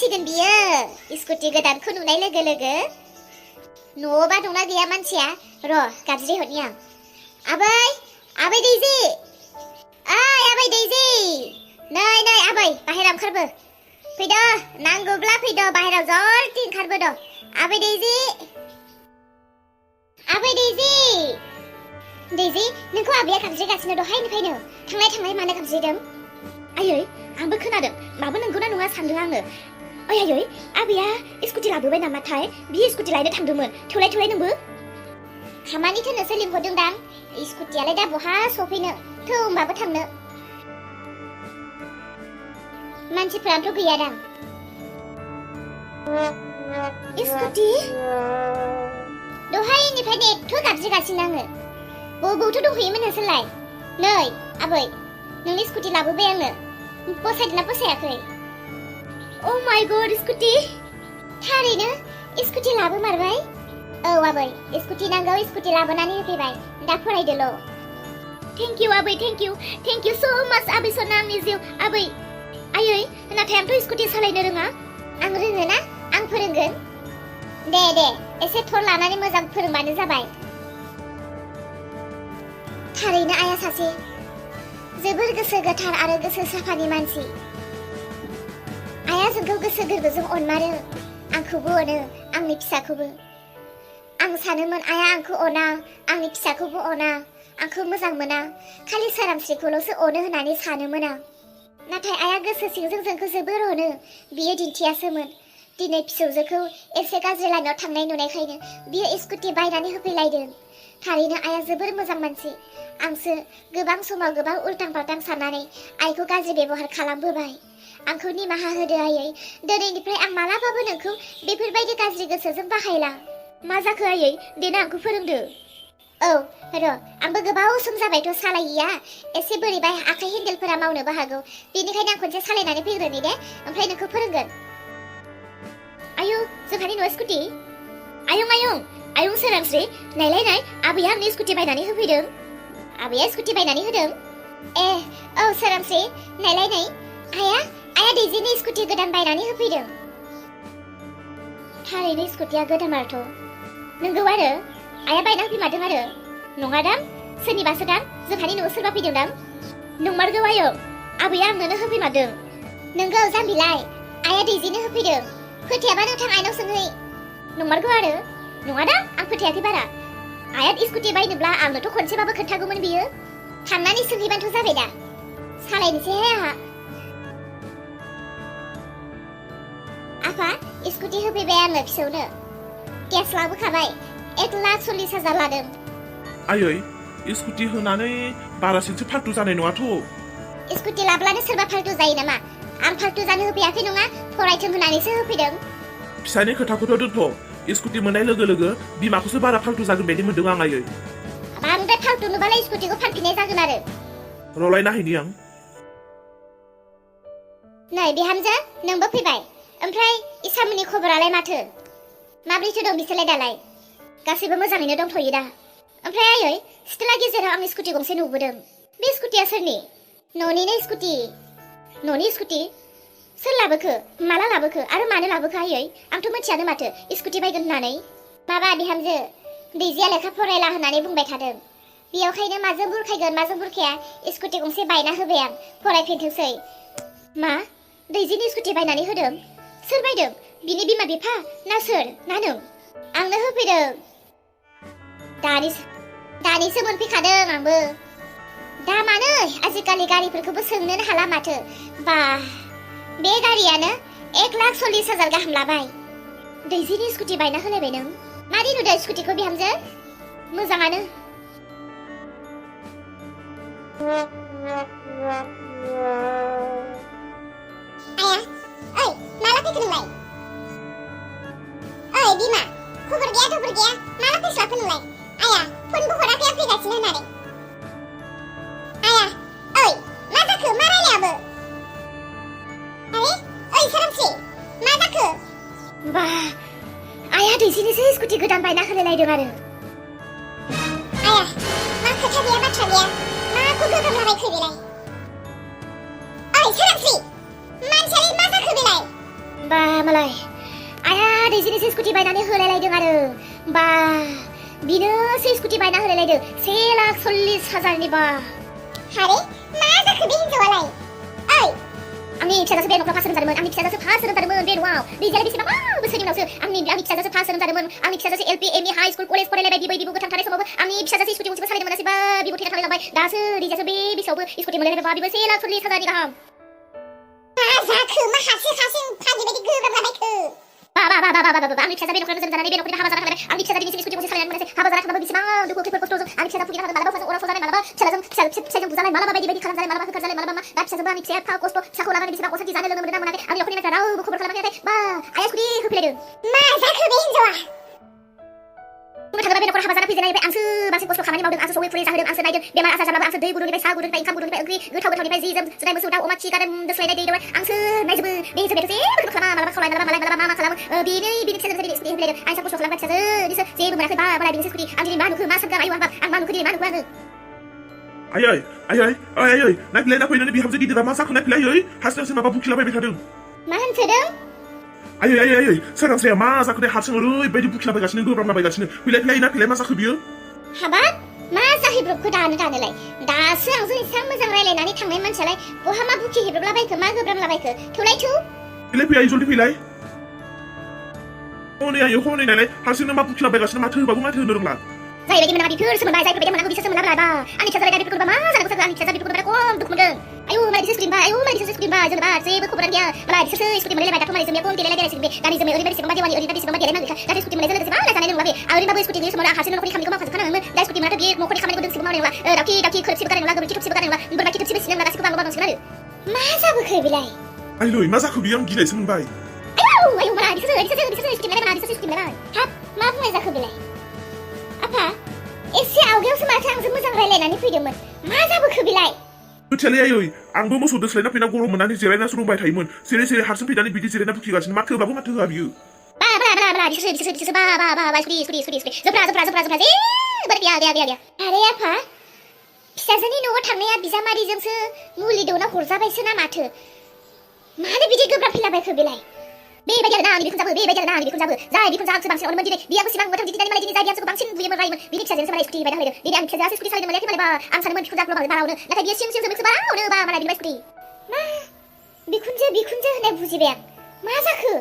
जासिगोन बियो स्कुटि गोदानखौ नुनाय लोगो लोगो न'आवबा दंना गैया मानसिया र' गाबज्रि हरनि आं आबै दैजि ओइ आबै दैजि नै आबै बाहेराव ओंखारबो फैद' नांगौब्ला फैद' बाहेराव जलदि ओंखारबो द' आबै दैजि नोंखौ आबैया गाबज्रिगासिनो दहायनिफ्रायनो थांलाय मानो गाबज्रिदों आयै आंबो खोनादों माबो नंगौना नङा सानदों आङो ओइ आयै आबैया स्कुटि लाबोबाय नामाथाय बियो स्कुटि लायनो थांदोंमोन थौलाय नोंबो खामानि थोनोसो लिंहरदोंदां स्कुटियालाय दा बहा सफैनो थौ होमबाबो थांनो मानसिफोराथ' गैयादां स्कुटि दहायनिफ्रायनो एथ' गाबज्रिगासिनो आङो बबावथो दंहैयोमोन नोंसोरलाय नै आबै नोंनि स्कुटि लाबोबाय आङो फसायदोंना फसायाखै अ माय गड स्कुटि थारैनो स्कुटि लाबोमारबाय औ आबै स्कुटि नांगौ स्कुटि लाबोनानै होफैबाय दा फरायदोल' थेंक इउ आबै थेंक इउ स' माच आबै सना आंनि जिउ आबै आयै नाथाय आंथ' स्कुटि सालायनो रोङा आं रोङो ना आं फोरोंगोन दे एसे थर लानानै मोजां फोरोंबानो जाबाय थारैनो आइया सासे जोबोर गोसो गोथार आरो गोसो साफानि मानसि आइया जोंखौ गोसो गोरबोजों अनमारो आंखौबो अनो आंनि फिसाखौबो आं सानोमोन आइया आंखौ अना आंनि फिसाखौबो अना आंखौ मोजां मोना खालि सोरांस्रिखौल'सो अनो होननानै सानोमोन आं नाथाय आइया गोसो सिंजों जोंखौ जोबोर अनो बियो दिन्थियासोमोन दिनै फिसौजोखौ एसे गाज्रि लाइनाव थांनाय नुनायखायनो बियो स्कुटि बायनानै होफैलायदों थारैनो आइया जोबोर मोजां मानसि आंसो गोबां समाव गोबां उल्टां फाल्टां साननानै आइखौ गाज्रि बेबहार खालामबोबाय आंखौ निमाहा होदो आयै दिनैनिफ्राय आं मालाबाबो नोंखौ बेफोरबायदि गाज्रि गोसोजों बाहायला मा जाखो आयै देना आंखौ फोरोंदो औ र' आंबो गोबाव सम जाबायथ' सालायिया एसे बोरैबा आखाइ हेन्देलफोरा मावनोबो हागौ बेनिखायनो आं खनसे सालायनानै फैग्रोनि दे ओमफ्राय नोंखौ फोरोंगोन आयौ जोंहानि न'आ स्कुटि आयं सोरांस्रि नायलाय आबैया आंनि स्कुटि बायनानै होफैदों आबैया स्कुटि बायनानै होदों ए औ सोरांस्रि नायलाय आइया दैजिनि स्कुटि गोदान बायनानै होफैदों थारैनो स्कुटिया गोदानमारथ' नोंगौ आरो आइया बायना होफैमारदों आरो नङादां सोरनिबासो दां जोंहानि न'आव सोरबा फैदोंदां नंमारगौ आयं आबैया आंनोनो होफैमारदों नोंगौ जाम्बिलाय आइया दैजिनो होफैदों फोथायाबा नोंथां आइनाव सोंहै नंमारगौ आरो नङादां आं फोथायाखै बारा आइया स्कुटि बायनोब्ला आंनोथ' खनसेबाबो खोन्थागौमोन बियो थांनानै सोंहैबानोथ' जाबाय दा सालायनोसैहाय आंहा आफा स्कुटि होफैबाय आङो फिसौनो केस लाबोखाबाय 1,40,000 लादों आयै स्कुटि होनानै बारासिनसो फाल्तु जानाय नङाथ' स्कुटि लाब्लानो सोरबा फाल्तु जायो नामा आं फाल्तु जानो होफैयाखै नङा फरायथों होननानैसो होफैदों फिसानि खोथाखौथ' दोनथ' स्कुटि मोननाय लोगो लोगो बिमाखौसो बारा फाल्तु जागोन बायदि मोनदों आं आयै बांद्राय फाल्तु नुबालाय स्कुटिखौ फानफिननाय जागोन आरो रलाय नायहैनि आं नै बिहामजो नोंबो फैबाय ओमफ्राय इसामुनि खबरालाय माथो माब्रैथो दं बिसोरलाय दालाय गासैबो मोजाङैनो दंथ'यो दा ओमफ्राय आयै सिथ्ला गेजेराव आंनि स्कुटि गंसे नुबोदों बे स्कुटिया सोरनि न'निनो स्कुटि न'नि स्कुटि सोर लाबोखो माला लाबोखो आरो मानो लाबोखो आयै आंथ' मिथियानो माथो स्कुटि बायगोन होननानै माबा बिहामजो दैजिया लेखा फरायला होननानै बुंबाय थादों बेयावखायनो माजों बुरखायगोन माजों बुरखाया स्कुटि गंसे बायना होबाय आं फरायफिनथोंसै मा दैजिनि स्कुटि बायनानै होदों सोर बायदों बिनि बिमा बिफा ना सोर ना नों आंनो होफैदों दानिसो मोनफैखादों आंबो दा मानो आजिखालि गारिफोरखौबो सोंनोनो हाला माथो बा बे गारियानो 1,40,000 गाहाम लाबाय दैजिनि स्कुटि बायना होलायबाय नों मारै नुदों स्कुटिखौ बिहामजो मोजाङानो आया ओइ माला फैखो नोंलाय ओइ बिमा खबर गैया माला फैस्लाबखो नोंलाय आया फनबो हराखै आं फैगासिनो होननानै आया ओइ मा जाखो मा रायलायाबो ओइ सोरांस्रि मा जाखो बा आया दैजिनिसो स्कुटि गोदान बायना होलायलायदों आरो आया मा खोथा गैया बाथ्रा गैया माखौ गोगोमलाबायखो बेलाय ओइ सोरांस्रि मानसियालाय मा जाखो बेलाय बा मालाय आया दैजिनिसो स्कुटि बायनानै होलायलायदों आरो बा बिनोसो स्कुटि बायना होलायलायदों 1,40,000नि बा हारे मा जाखो बे हिनजावालाय ओइ आंनि फिसाजोसो बे न'खराव फास जोनोम जादोंमोन आंनि फिसाजोसो फास जोनोम जादोंमोन बे न'आव दैजियालाय बेसेबांबा बोसोरनि उनावसो आंनि फिसाजोसो फास जोनोम जादोंमोन आंनि फिसाजोसो LP ME high school college फरायलायबाय बिबै बिबौ गोथां थानाय समावबो आंनि फिसाजोसो स्कुटि गंसेबो सालायनो मोनासै बा बिबौ थैना थालांबाय दासो दैजियासो बे बैसोआवबो स्कुटि मोनलायबाय बा बिबो 1,40,000नि गाहाम मा जाखो मा हारसिं फागि बायदि गोब्राब जाबायखो आंनि फिसाजोआ बे न'खराव जोनोम जानानै बे न'खरनिफ्राय हाबा जाना थांबाय आंनि फिसाजोआ दिनैसिम स्कुटि गंसे सालायनो मोनासै हाबा जाना थांबाबो बेसेबां दुखु खैफोद खस्थ'जों आंनि फिसाजोआ भुगिना थादों मालाबा अजाजों अराव जानाय मालाबा फिसाजों बुजानाय मालाबा बायदि खालामजानाय मालाबा होखारजानाय मालाबा मा दा फिसाजोंबो आंनि फिसाया एफा खस्थ' फिसाखौ लानानै बेसेबां असान्थि जानो लोंनो मोनदों ना मोनाखै आंनि न'खरनिफ्राय रावबो खबर खालामाखै बा आइया स्कुटि होफैलायदों मा जाखो बे हिनजावा बुंनो थाङोब्ला बे न'खराव हाबा जाना फैजेननायनिफ्राय आंसो बांसिन खस्थ' खामानि मावदों आंसो सौयै खुरै जाहोदों आंसो नायदों बेमार आजार जाब्लाबो आंसो दै गुदुंनिफ्राय साहा गुदुंनिफ्राय ओंखाम गुदुंनिफ्राय ओंख्रि गोथावनिफ्राय जि जोम जुनाय मोसौ दाउ अमा खि गादों दोस्लायनाय दै दौनाय आंसो नायजोबो बेसो बेथ' जेबो खालामा मालाबा खावलाय मालाबा मा खालामो बिनि फिसाजों स्कुटि होफैलायदों आं खस्थ' खालामबाय फिसाजो जेबो मोनाखै बा बालाय बिनिसो स्कुटि आं दिनै मा नुखो मा सानगोन आयौ आं मा नुखो दिनै मा नुखो आङो आयै नायफैनानै बिहामजो गिदिरा मा जाखो नायफैलायै हारसिंसो माबा बुखिलाबायबाय थादों मा होनसोदों आयै सोरांस्राया मा जाखो दे हारसिं ओरैबायदि बुखिलाबायगासिनो गोब्राबलाबायगासिनो फैलाय नायफैलाय मा जाखो बियो हाबाब मा जाहैब्रबखो दानोलाय दासो आंजों एसेबां मोजां रायलायनानै थांनाय मानसियालाय बहा मा बुखि हेब्रबलाबायखो मा गोब्राबलाबायखो थौलाय फैलाय जल्दि फैलाय हनै आयै हनै नायलाय हारसिंनो मा बुखिलाबायगासिनो माथो होबाबो माथो होनो रोंला जायबायदि मोना बिफोरसो मोनबाय जायबायदि मोनांगौ बिसोरसो मोनला बा आंनि फिसाजोलाय दा बेफोरखौ मा जानांगौ जाखो आंनि फिसाजोआ बेफोरखौ बिराद खम दुखु मोनदों आयौ मालाय बिसोर स्कुटि बा जेनेबा जेबो खबरानो गैया मालाय बिसोरसो स्कुटि मोनलायबाय दाथ' मालाय जोंनिया खम देलायसिगोन बे दानि जोमै ओरैबायदि बेसेबांबा देवानि ओरैबायदि बेसेबांबा देलायनांगौ दाथ' स्कुटि मोननायजों लोगोसे बारा जानाय नंला बे ओरैबाबो स्कुटि गैयै समाव हारसिंनो न'खरनि खामानिखौ मावखाजोबखानांगोन दा स्कुटि मोनाथ' बे न'खरनि खामानिखौ दोंसेबो मावनाय नंला दावखि खोरखिबो गारनाय नंला गोबोरखि थोबसिबो गारनाय नंला बोरमाखि थोबसिबो सिनाय नंला गासैखौबो आंल' मावनांसिगोन आरो मा जाबोखो बेलाय आयै मा जाखो बियो आं गिनायसो मोनबाय आयौ मालाय बिसोरसो स्कुटि मोनलायबाय हाब मा बुंनाय जाखो बेलाय आफा एसे आवगायावसो माथो आंजों मोजां रायलायनानै फैदोंमोन मा जाबोखो बेलाय खोथियालाय आयै आंबो मोसौ दोस्लायना फैना गरम मोननानै जिरायनासो दंबाय थायोमोन जेरै हारसिं फैनानै बिदि जिरायना बुखिगासिनो माथो होबाबो माथो होआ बियो बिसोरसो बा स्कुटि जोफ्रा गैया आरे आफा फिसाजोनि न'आव थांनाया बिजामादैजोंसो मुलि दौना हरजाबायसो ना माथो मानो बिदि गोब्राब फैलाबायखो बेलाय बेबायदि आरोना आंनि बिखुनजाबो जाय बिखुनजा आंसो बांसिन अनोमोन दिनै बियो आंखौ सिगां मोथां दिनै मालाय दिनै जाय बिहामजोखौ बांसिन बुयोमोन रायोमोन बिनि फिसाजोंसो मालाय स्कुटि बायना होलायदों दिनै आंनि फिसाजोआसो स्कुटि सालायनो मोनाखै मालाय बा आं सानोमोन बिखुनजाखौल' बारा अनो नाथाय बियो सिं जोंसो बारा अनो बा मालाय बिनिफ्राय स्कुटि मा बिखुनजो होननाय बुजिबाय आं मा जाखो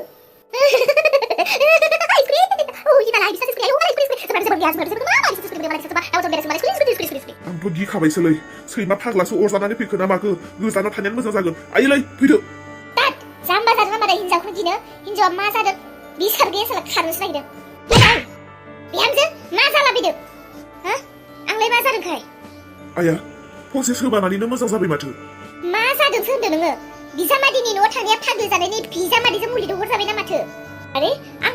आंथ' गिखाबायसोलै सैमा फाग्लासो अरजानानै फैखो ना माखो गोजानाव थानायानो मोजां जागोन आयैलै फैदो जाम्बा जादों मालाय हिनजावखौ गिनो हिनजावा मा जादों बिसार गैया साला खारनोसो नागिरदों बिहामजो मा जालाबायदों आंलाय मा जादोंखाय आया फंसे सोबानानैनो मोजां जाबाय माथो मा जादोंसो होनदों नोङो बिजामादैनि न'आव थांनाया फाग्लि जानायनि बिजामादैजों मुलि दौहरजाबाय ना माथो आरे आं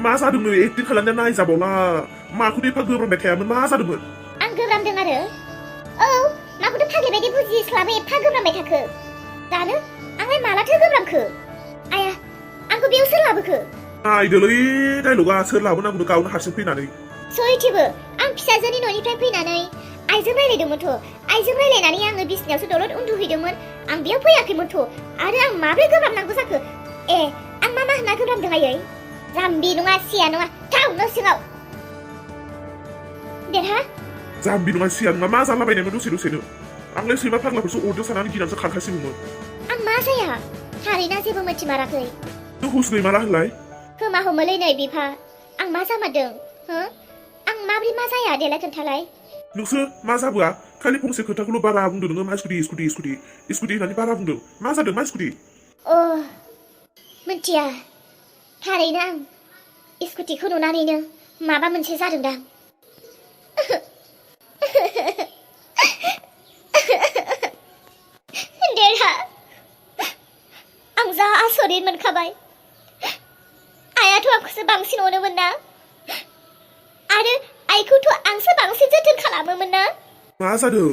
मा जादोंनो एक्टिं खालामनाया नायजाबावला माखौथ' एफा गोब्राबबाय थायामोन मा जादोंमोन आं गोब्राबदों आरो औ माखौथ' फाग्लि बायदि बुजिस्लाबै एफा गोब्राबबाय थाखो जानो आंलाय मालाथो गोब्राबखो आया आंखौ बेयाव सोर लाबोखो नायदोलै डायलगा सोर लाबोनांगौ गावनो हारसिं फैनानै सयथिबो आं फिसाजोनि न'निफ्राय फैनानै आइजों रायलायदोंमोनथ' आइजों रायलायनानै आङो बिसिनायावसो दलद उन्दुहैदोंमोन आं बेयाव फैयाखैमोनथ' आरो आं माब्रै गोब्राब नांगौ जाखो आं मा होनना गोब्राबदों आयै जाम्बि नङा सिया नङा थाव न' सिङाव देरहा जाम्बि नङा सिया नङा मा जालाबायनायमोन दसेनो आंलाय सैमा फाग्लाफोरसो अरदों सानानै गिनानैसो खारखासिगौमोन आं मा जाया थारैनो जेबो मिथिमाराखै नों हुस गैमारा होनलाय खोमा हमोलै नै बिफा आं मा जामारदों आं माब्रै मा जाया देलाय खोन्थालाय नोंसो मा जाबोआ खालि फंसे खोथाखौल' बारा बुंदों नोङो मा स्कुटि होननानै बारा बुंदों मा जादों मा स्कुटि मिथिया थारैनो आं स्कुटिखौ नुनानैनो माबा मोनसे जादोंदां देरहा आं जा आसरित मोनखाबाय आइयाथ' आंखौसो बांसिन अनोमोन ना आरो आइखौथ' आंसो बांसिन जोथोन खालामोमोन ना मा जादों